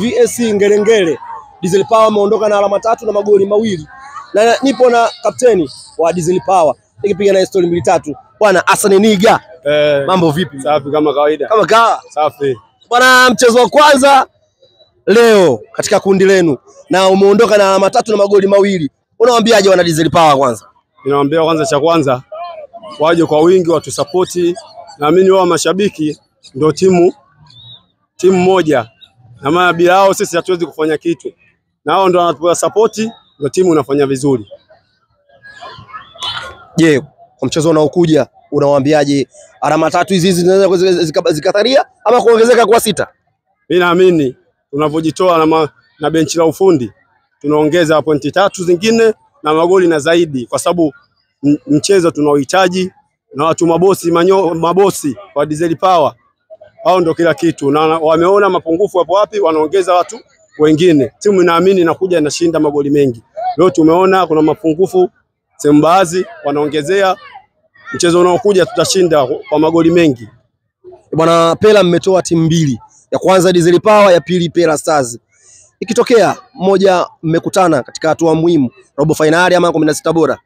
VSC Ngerengere. Diesel Power ameondoka na alama 3 na magoli 2. Na nipo na kapteni wa Diesel Power nikipiga naye story 2 3. Bwana Hassan Niga. Mambo vipi? Safi kama kawaida. Kama kawa. Safi. Bwana, mchezo wa kwanza leo katika kundi lenu na umeondoka na alama 3 na magoli 2. Unawaambiaje wana Diesel Power kwanza? Ninawaambia kwanza, cha kwanza waje kwa wingi watusapoti. Naamini wao mashabiki ndio timu moja. Na maana bila hao sisi hatuwezi kufanya kitu. Na hao ndio wanatupa support, ndio timu inafanya vizuri. Je, kwa mchezo unaokuja unawaambiaje? Alama 3 hizi zinaweza zikatharia ama kuongezeka kwa 6? Mimi naamini tunavyojitoa na benchi la ufundi tunaongeza pointi 3 zingine na magoli na zaidi, kwa sababu mchezo tunaohitaji na watu mabosi mabosi wa Diesel Power hao ndio kila kitu, na wameona mapungufu hapo wapi, wanaongeza watu wengine. Timu inaamini inakuja inashinda magoli mengi. Leo tumeona kuna mapungufu sehemu baadhi, wanaongezea. Mchezo unaokuja tutashinda kwa magoli mengi. Bwana Pela, mmetoa timu 2, ya kwanza Diesel Power, ya pili Pela Stars. Ikitokea mmoja mmekutana katika hatua muhimu, robo finali ama 16 bora,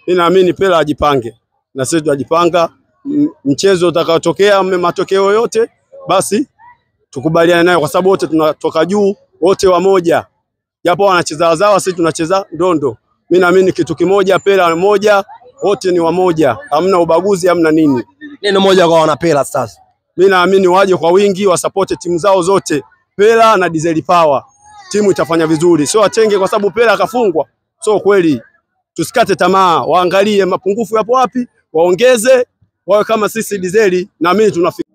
mimi naamini Pela ajipange na sisi tunajipanga. Mchezo utakaotokea matokeo yote basi tukubaliane nayo, kwa sababu wote tunatoka juu, wote wamoja. Japo wanacheza wazawa, sisi tunacheza ndondo. Mimi naamini kitu kimoja, Pela moja, wote ni wamoja, hamna ubaguzi, hamna nini. Neno moja kwa wana Pela Stars. Mimi naamini waje kwa wingi wasupport timu zao zote, Pela na Diesel Power. Timu itafanya vizuri, sio atenge kwa sababu Pela akafungwa. Sio kweli. Tusikate tamaa, waangalie mapungufu yapo wapi, waongeze, wawe kama sisi Diesel. Naamini tunafika.